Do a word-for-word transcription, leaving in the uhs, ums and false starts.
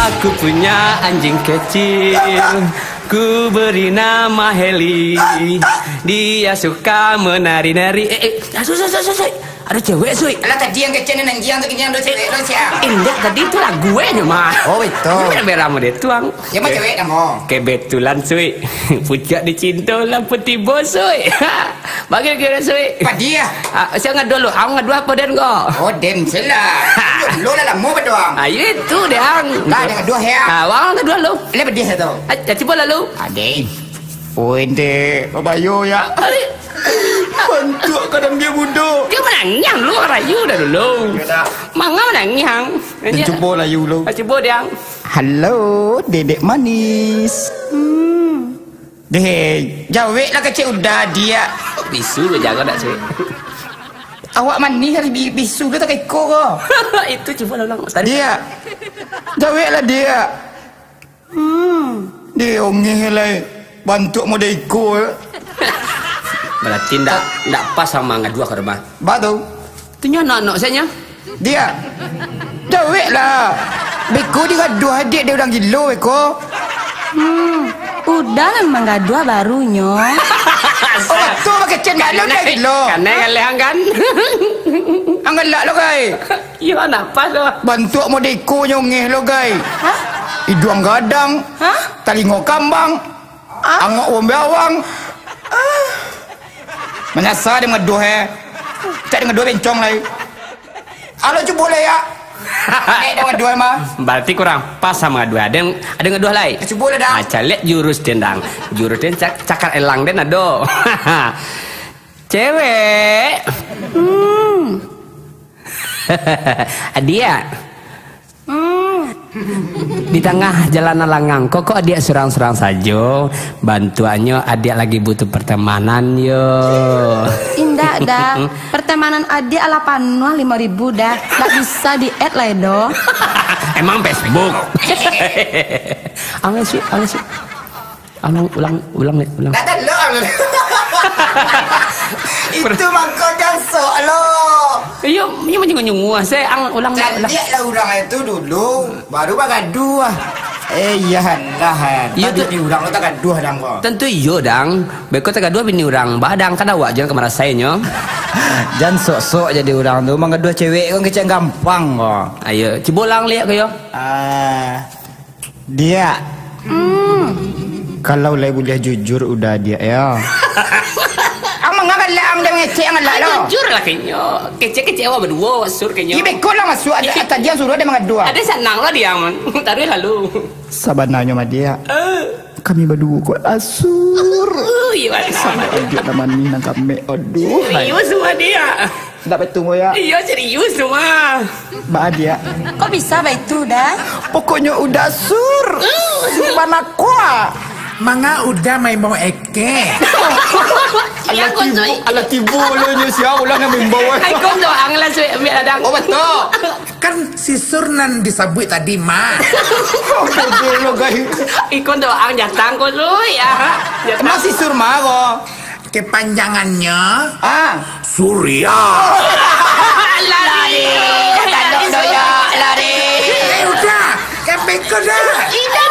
Aku punya anjing kecil, ku beri nama Heli. Dia suka menari-nari. Eh, eh, ah, suik, suik, suik, suik, suik. Ada cewek, suik. Alah, tadi yang kecil ni nanggiang tu, kini yang ada cewek tu, siap. Indak, tadi tu lagu eh, nyo mah. Oh, betul. Ini bela-bela mode tu, ang. Ya, mah cewek dah, mo. Kebetulan, suik. Puncak dicinta lampu tibo, suik. Bagi kira, suik. Padi ah. Ah, sia ngaduah lo, ang ngaduah apo den ko? Oh, den salah. Lo lah lamo baduang. Ah, iyo itu, deh, ang. Lah, den ngaduah, ya. Ah, wang ngaduah lo. Lah, pedih satu. Ah, cubo lalu. Adin. Oh, ente, babayo, ya. Ari. Bantuak kadang dia budo. Dia manangih lo, rayu dah dulu. Iyo dah. Manga manangih, ang. Den cubo layu lo. Ah, cubo, deh, ang. Halo, Dedek Manis. Hmm. Deh, jaweklah kecek udah, Diak. Bisu ko jago dak, Cik? Awak manih dari bi-, bisu tu tak iko ko. Itu cubo lah ulang. Tadi Diak. Jaweklah, Diak. Hmm. Deh, ongeh lai. Bantuak model iko, eh. Berarti ndak, ndak pas sama ngaduah ka rumah. Ba tu. Tu nyo anak-anak sajo. Diak. Jaweklah. Beko digaduah adiak dek urang gilo, beko. Hmm, udah lah manggaduah barunyo. Oh, tu bakecek maklum dah gilo. Kanai galeh ang kan? Ang galak lo, gai. Iyo, napa tu? Bantuak model iko nyo ngeh lo, gai. Hah? Iduang gadang. Hah? Talingo kambang. Ah? Angok wong bawang. Ah. Manyasa dia ngaduh, eh. Cak dia ngaduh bencong lai. Alo, cubo lah, ya. Nek dia ngaduh, mah. Berarti kurang pas sama ngaduh. Ada yang, ada yang ngaduh lai. Cubo lah, dah. Ah, caliak jurus tendang. Jurus tendang cak-, cakar elang den ado. Cewek. Hmm. Adiak. Hmm. Di tangah jalan alangang, kok, kok adiak surang-surang sajo? Bantuaknyo adiak lagi butuh pertemanan, yo. Indak, dak. Pertemanan adiak alah panuah limo ribu dah. Ndak bisa di-add lai doh. Emang Facebook? Ang Lasuik, Ang Lasuik. Ulang, ulang, ulang, ulang. Dah tolong. Itu mangko jan sok lo. Iyo, iyo manyungua-nyungua. Saya ang ulang, ulang. Caliak lah urang itu dulu, baru bagaduah. Eh, iyo lah. Iyo tu. Bini urang lo tagaduah dang ko. Tentu iyo dang. Beko tagaduah bini urang. Bah dang kan awak jan ka marasainyo. Jan sok-sok jadi urang tu. Manggaduah cewek ko kecek gampang ko. Ayo, cubo ulang liak ko yo. Ah. Diak. Hmm. Kalau lai buliah jujur, udah, Diak, ya. Ang manga galak, ang dah mangecek, ang galak lo. Jujur lah kenyo. Kecek-kecek awak baduo, sur kenyo. Iyo, beko lah masuak, ada, tadi ang suruah dia mangaduah. Ada sanang lah dia, man. Taruih lalu. Sabananyo mah, Diak. Eh. Kami baduo ko asur. Uh, iyo, asur. Samo ajo nan manih nan kamek. Aduh, hai. Iyo, semua dia. Ndak batua, ya? Iyo, serius tu mah. Ba, Diak. Kok bisa baitu, dah? Pokoknyo udah sur. Sur banakoa. Manga udah main bau ekek. Alah tibo, alah tibo lo nyo sia ulah nak main bau. Ai, kau tu ang lah, Suik, ambil ladang. Oh, betul. Kan si Sur nan disabuik tadi, mah. Bodoh lo, guys. Ikon tu ang jatang ko, Suik. Ah, jatang. Emang si Sur mah ko? Kepanjangannyo, ah, Surya. Lari. Lari. Tanduk doyak, lari. Eh, udah. Kepeko dah. Indah,